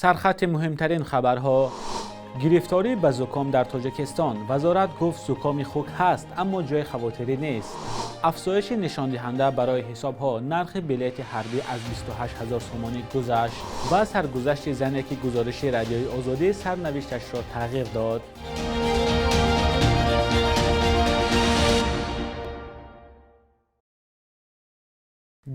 Сархати муҳимтарин хабарҳо: гирифторӣ ба зуком дар Тоҷикистон. Вазорат гуфт, зукоми хук ҳаст, аммо ҷои хавотирӣ нест. Афзоиши нишондиҳанда барои ҳисобҳо, нархи билети ҳарбӣ аз 28 ҳазор сомонӣ гузашт ва саргузашти зане, ки гузориши Радиои Озодӣ сарнавишташро тағйир дод.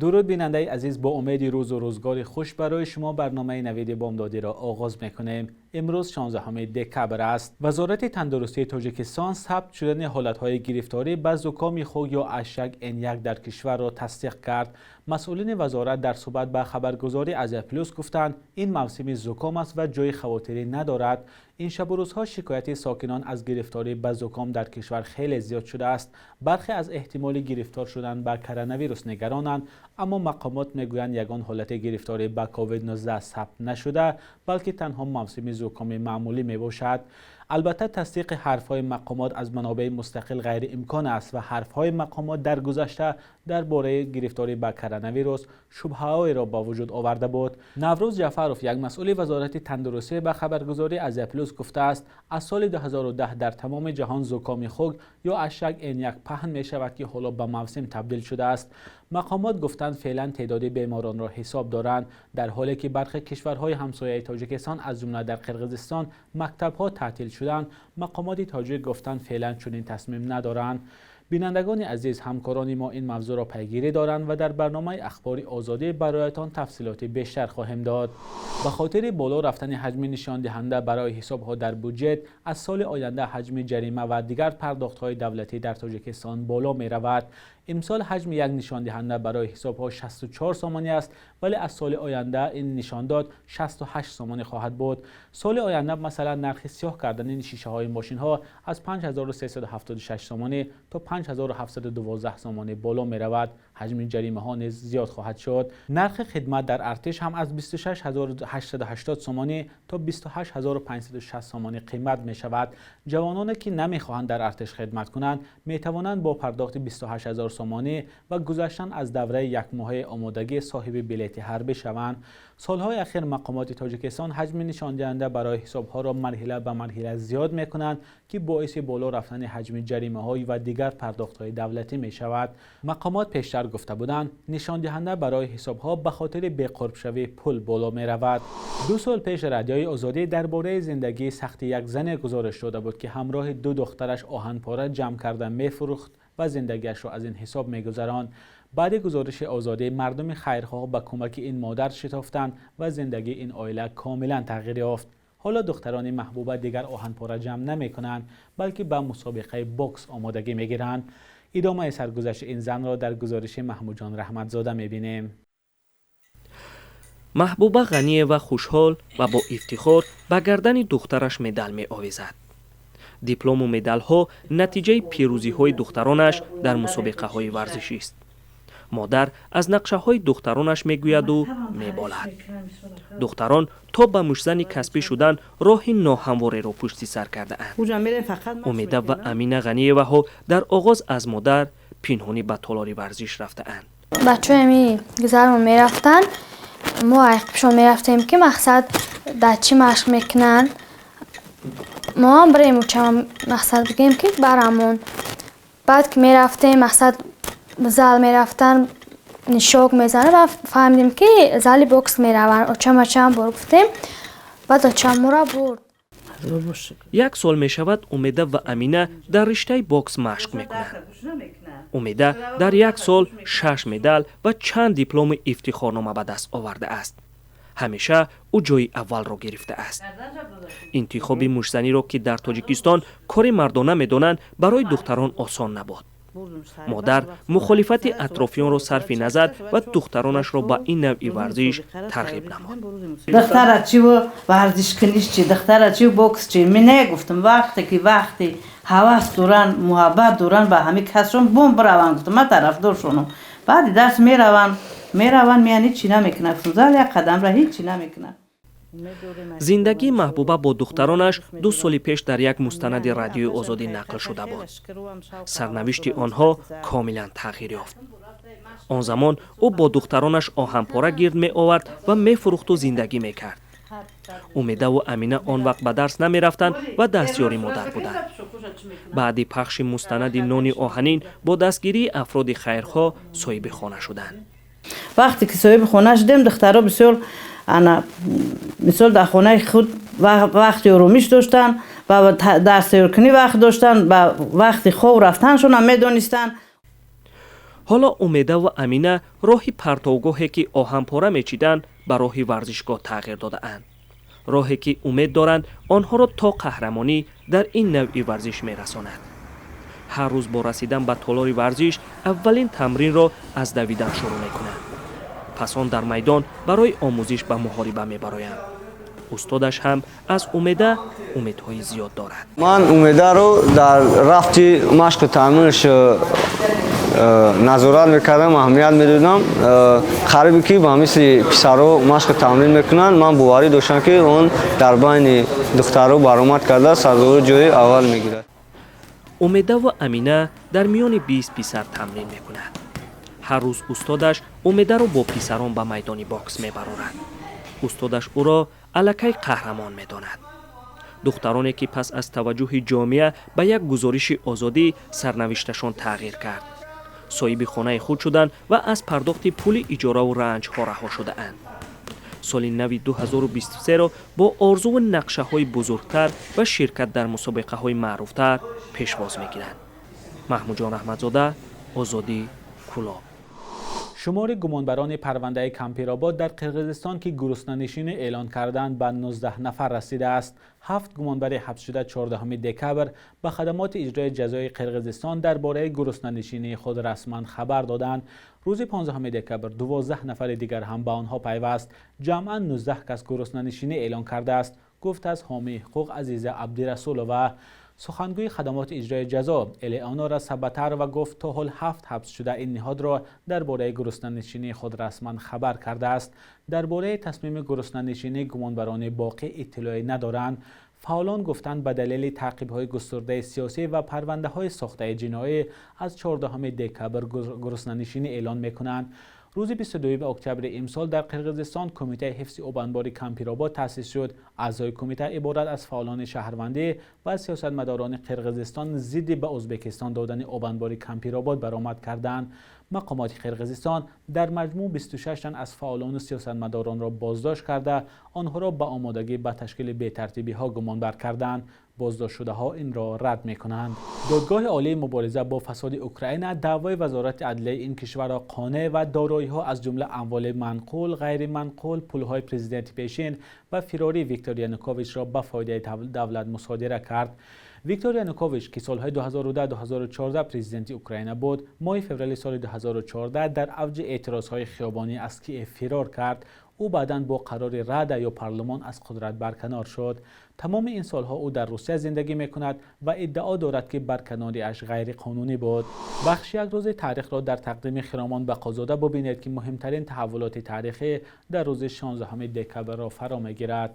Дуруд, бинандаи азиз, бо умеди рӯзу рӯзгори хуш барои шумо барномаи Навиди Бомдодиро оғоз мекунем. Имрӯз 16 декабр аст. Вазорати тандурустии Тоҷикистон сабт шудани ҳолатҳои гирифторӣ ба зукоми хук ё H1N1 дар кишварро тасдиқ кард. Масъулини вазорат дар суҳбат ба хабаргузории Азия Плюс гуфтанд, ин мавсими зуком аст ва ҷои хавотирӣ надорад. Ин шабу рӯзҳо шикояти сокинон аз гирифторӣ ба зуком дар кишвар хеле зиёд шудааст. Бархе аз эҳтимоли гирифтор шудан ба коронавирус нигаронанд, аммо мақомот мегӯянд, ягон ҳолати гирифторӣ ба COVID-19 сабт нашуда, балки танҳо мавсими зукоми маъмулӣ мебошад. Албатта, тасдиқи ҳарфҳои мақомот аз манобеи мустақил ғайриимкон аст ва ҳарфҳои мақомот дар гузашта дар бораи гирифторӣ ба коронавирус шубҳаҳоеро ба вуҷуд оварда буд. Наврӯз Ҷафаров, як масъули Вазорати тандурустӣ, ба хабаргузории Азия Плюс гуфтааст, аз соли 2010 дар тамоми ҷаҳон зукоми хук ё H1N1 паҳн мешавад, ки ҳоло ба мавсим табдил шудааст. Мақомот гуфтанд, феълан теъдоди беморонро ҳисоб доранд. Дар ҳоле ки бархе кишварҳои ҳамсояи Тоҷикистон, аз ҷумла дар Қирғизистон, мактабҳо таътил шуданд, мақомоти тоҷик гуфтанд, феълан чунин тасмим надоранд. Бинандагони азиз, ҳамкорони мо ин мавзӯъро пайгирӣ доранд ва дар барномаи Ахбори Озодӣ бароятон тафсилоти бештар хоҳем дод. Ба хотири боло рафтани ҳаҷми нишондиҳанда барои ҳисобҳо дар буҷет, аз соли оянда ҳаҷми ҷарима ва дигар пардохтҳои давлатӣ дар Тоҷикистон боло меравад. Имсол ҳаҷми як нишондиҳанда барои ҳисобҳо 64 сомонӣ аст, вале аз соли оянда ин нишондод 68 сомонӣ хоҳад буд. Соли оянда, масалан, нархи сиёҳ кардани шишаҳои мошинҳо аз 5376 сомонӣ то 5712 сомонӣ боло меравад. Ҳаҷми ҷаримаҳо низ зиёд хоҳад шуд. Нархи хидмат дар артиш ҳам аз 26880 сомонӣ то 28560 сомонӣ қимат мешавад. Ҷавононе, ки намехоҳанд дар артиш хидмат кунанд, метавонанд бо пардохти 28 000 сомонӣ ва гузаштан аз давраи якмоҳаи омодагӣ соҳиби билети ҳарбӣ шаванд. Солҳои ахир мақомоти Тоҷикистон ҳаҷми нишондиҳанда барои ҳисобҳоро марҳила ба марҳила зиёд мекунанд, ки боиси боло рафтани ҳаҷми ҷаримаҳо ва дигар пардохтҳои давлатӣ мешавад. Мақомот пештар гуфта буданд, нишондиҳанда барои ҳисобҳо ба хотири беқурбшавии пул боло меравад. 2 сол пеш Радиои Озодӣ дар бораи зиндагии сахти як зане гузориш дода буд, ки ҳамроҳи ду духтараш оҳанпора ҷамъ карда мефурӯхт ва зиндагиашро аз ин ҳисоб мегузаронд. Баъди гузориши Озодӣ мардуми хайрхоҳ ба кӯмаки ин модар шитофтанд ва зиндагии ин оила комилан тағйир ёфт. Ҳоло духтарони Маҳбуба дигар оҳанпора ҷамъ намекунанд, балки ба мусобиқаи бокс омодагӣ мегиранд. Идомаи саргузашти ин занро дар гузориши Маҳмудҷон Раҳматзода мебинем. Маҳбуба Ғаниева хушҳол ва бо ифтихор ба гардани духтараш медал меовезад. Диплому медалҳо натиҷаи пирӯзиҳои духтаронаш дар мусобиқаҳои варзишист. Модар аз нақшаҳои духтаронаш мегӯяду меболад. Духтарон то ба муштзани касбӣ шудан роҳи ноҳамвореро пушти сар кардаанд. Умеда ва Амина Ғаниеваҳо дар оғоз аз модар пинҳонӣ ба толори варзиш рафтаанд. Бачаҳои ами гузармон мерафтанд, мо айқибшон мерафтем, ки мақсад дар чӣ машқ мекунанд, мо ҳам бирем учам, мақсад бигӯем, ки барамон. Баъд ки мерафтем, мақсад зал мерафтан, нишок мезанад ва фаҳмидем, ки зали бокс мераванд. Очама чанд бор гуфтем, баъд очам моро бурд. Як сол мешавад, Умеда ва Амина дар риштаи бокс машқ мекунанд. Умеда дар як сол шаш медал ва чанд диплому ифтихорнома ба даст овардааст. Ҳамеша ӯ ҷои аввалро гирифтааст. Интихоби муштзаниро, ки дар Тоҷикистон кори мардона медонанд, барои духтарон осон набуд. Модар мухолифати атрофиёнро сарфи назар ва духтаронашро ба ин навъи варзиш тарғиб намуд. Духтара чиву варзишкуниш чи, духтара чиву бокс чи, ми гуфтам, вақте ки вақти ҳавас доранд, муҳаббат доранд ба ҳамин касшон, бом бираванд, гуфтам, ман тарафдоршонам. Баъди дарс мераванд, меян, ҳичи намекунад. Гуфтам, зал як қадамра ҳичи намекунад. Зиндагии Маҳбуба бо духтаронаш 2 соли пеш дар як мустанади Радиои Озодӣ нақл шуда буд. Сарнавишти онҳо комилан тағйир ёфт. Он замон ӯ бо духтаронаш оҳанпора гирд меовард ва мефурӯхту зиндагӣ мекард. Умедаву Амина он вақт ба дарс намерафтанд ва дастёри модар буданд. Баъди пахши мустанади «Нони оҳанин» бо дастгирии афроди хайрхоҳ соҳиби хона шуданд. Вақте ки соҳиби хона шудем, духтаро бисёр ана мисол дар хонаи худ вақти оромиш доштанд ва дарс тайёркунӣ вақт доштанд, ба вақти хоб рафтаншонам медонистанд. Ҳоло Умедаву Амина роҳи партовгоҳе, ки оҳанпора мечиданд, ба роҳи варзишгоҳ тағйир додаанд, роҳе ки умед доранд, онҳоро то қаҳрамонӣ дар ин навъи варзиш мерасонад. Ҳар рӯз бо расидан ба толори варзиш аввалин тамринро аз давидан шурӯъ мекунанд. Пас он дар майдон барои омӯзиш ба муҳориба мебароянд. Устодаш ҳам аз Умеда умедҳои зиёд дорад. Ман Умедаро дар рафти машқу тамринаш назорат мекардам, аҳамият медодам. Қарибе ки ба мисли писаро машқу тамрин мекунанд, ман боварӣ доштам, ки он дар байни духтаро баромад карда, сазовори ҷои аввал мегирад. Умедаву Амина дар миёни 20 писар тамрин мекунад. Ҳар рӯз устодаш Умедаро бо писарон ба майдони бокс мебарорад. Устодаш ӯро аллакай қаҳрамон медонад. Духтароне, ки пас аз таваҷҷӯҳи ҷомеа ба як гузориши Озодӣ сарнавишташон тағйир кард, соҳиби хонаи худ шуданд ва аз пардохти пули иҷораву ранҷҳо раҳо шудаанд, соли нави 2023-ро бо орзуву нақшаҳои бузургтар ва ширкат дар мусобиқаҳои маъруфтар пешвоз мегиранд. Маҳмудҷон Раҳматзода, Озодӣ, Кӯлоб. Шумори гумонбарони парвандаи Кампиробод дар Қирғизистон, ки гуруснанишинӣ эълон карданд, ба 19 нафар расидааст. Ҳафт гумонбари ҳабсшуда 14 декабр ба хадамоти иҷрои ҷазои Қирғизистон дар бораи гуруснанишинии худ расман хабар доданд. Рӯзи 15 декабр 12 нафари дигар ҳам ба онҳо пайваст. Ҷамъан 19 кас гуруснанишинӣ эълон кардааст, гуфт аз ҳомии ҳуқуқ Азиза Абдирасулова. Сухангӯи хадамоти иҷрои ҷазо Элеонора Сабатарова гуфт, то ҳол ҳафт ҳабсшуда ин ниҳодро дар бораи гуруснанишинии худ расман хабар кардааст. Дар бораи тасмими гуруснанишинӣ гумонбарони боқӣ иттилоъе надоранд. Фаъолон гуфтанд, ба далели таъқибҳои густурдаи сиёсӣ ва парвандаҳои сохтаи ҷиноӣ аз 14 декабр гуруснанишинӣ эълон мекунанд. Рӯзи 22 октябри имсол дар Қирғизистон Кумитаи ҳифзи обанбори Кампиробод таъсис шуд. Аъзои кумита иборат аз фаъолони шаҳрвандӣ ва сиёсатмадорони Қирғизистон зидди ба Ӯзбекистон додани обанбори Кампиробод баромад карданд. Мақомоти Қирғизистон дар маҷмӯъ 26 тан аз фаъолону сиёсатмадоронро боздошт карда, онҳоро ба омодагӣ ба ташкили бетартибиҳо гумонбар карданд. Боздоштшудаҳо инро рад мекунанд. Додгоҳи Олии мубориза бо фасоди Украина даъвои Вазорати адлияи ин кишварро қонеъ ва дороиҳо, аз ҷумла амволи манқул, ғайриманқул, пулҳои президенти пешин ва фирорӣ Виктор Януковичро ба фоидаи давлат мусодира кард. Виктор Янукович, ки солҳои 2010-2014 президенти Украина буд, моҳи феврали соли 2014 дар авҷи эътирозҳои хиёбонӣ аз Киев фирор кард. Ӯ баъдан бо қарори Рада ё парлумон аз қудрат барканор шуд. Тамоми ин солҳо ӯ дар Русия зиндагӣ мекунад ва иддао дорад, ки барканориаш ғайриқонунӣ буд. Бахши «Як рӯзи таърихро» дар тақдими Хиромон Бақозода бубинед, ки муҳимтарин таҳаввулоти таърихӣ дар рӯзи 16 декабрро фаро мегирад.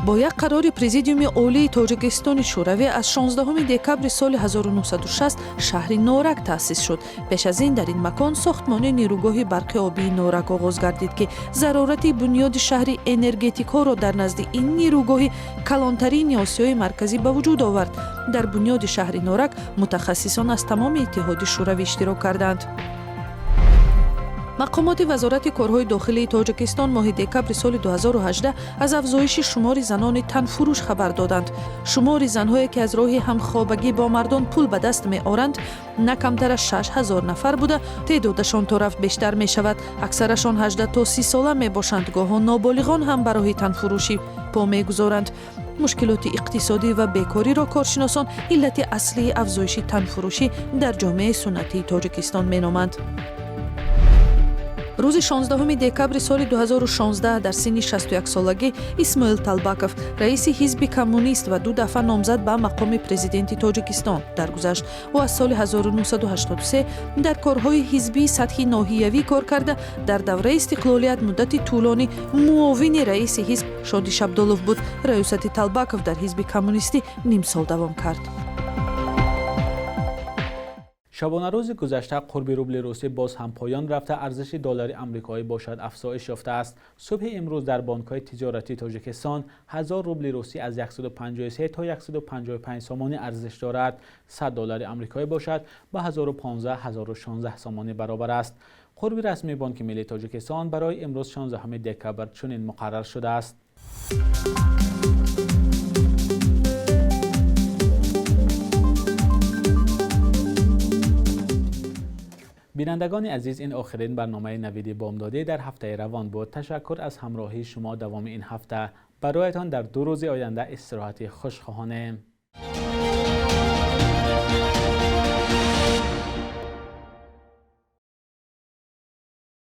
Бо як қарори Президиуми Олии Тоҷикистони Шӯравӣ аз 16 декабри соли 1960 шаҳри Норак таъсис шуд. Пеш аз ин дар ин макон сохтмони нерӯгоҳи барқи обии Норак оғоз гардид, ки зарурати бунёди шаҳри энергетикҳоро дар назди ин нерӯгоҳи калонтарини Осиёи Марказӣ ба вуҷуд овард. Дар бунёди шаҳри Норак мутахассисон аз тамоми Иттиҳоди Шӯравӣ иштирок карданд. Мақомоти Вазорати корҳои дохилии Тоҷикистон моҳи декабри соли 2018 аз афзоиши шумори занони танфурӯш хабар доданд. Шумори занҳое, ки аз роҳи ҳамхобагӣ бо мардон пул ба даст меоранд, на камтар аз 6000 нафар буда, теъдодашон торафт бештар мешавад. Аксарашон 18 то 30 сола мебошанд. Гоҳо ноболиғон ҳам ба роҳи танфурӯшӣ по мегузоранд. Мушкилоти иқтисодӣ ва бекориро коршиносон иллати аслии афзоиши танфурӯшӣ дар ҷомеаи суннатии Тоҷикистон меноманд. Рӯзи 16 декабри соли 2016 дар синни 61-солагӣ Исмоил Талбаков, раиси ҳизби коммунист ва ду дафъа номзад ба мақоми президенти Тоҷикистон, даргузашт. Ӯ аз соли 1983 дар корҳои ҳизбии сатҳи ноҳиявӣ кор карда, дар давраи истиқлолият муддати тӯлонӣ муовини раиси ҳизб Шоди Шабдолов буд. Раёсати Талбаков дар ҳизби коммунистӣ ним сол давом кард. Шабонарӯзи гузашта қурби рубли русӣ боз ҳам поён рафта, арзиши доллари амрикоӣ бошад афзоиш ёфтааст. Субҳи имрӯз дар бонкҳои тиҷоратии Тоҷикистон 1000 рубли русӣ аз 153 то 155 сомонӣ арзиш дорад. 100 доллари амрикоӣ бошад ба 1015-1016 сомонӣ баробар аст. Қурби расмии Бонки Миллии Тоҷикистон барои имрӯз 16 декабр чунин муқаррар шудааст. Бинандагони азиз, ин охирин барномаи Навиди Бомдодӣ дар ҳафтаи равон буд. Ташаккур аз ҳамроҳии шумо давоми ин ҳафта. Бароятон дар 2 рӯзи оянда истироҳати хуш хоҳонем.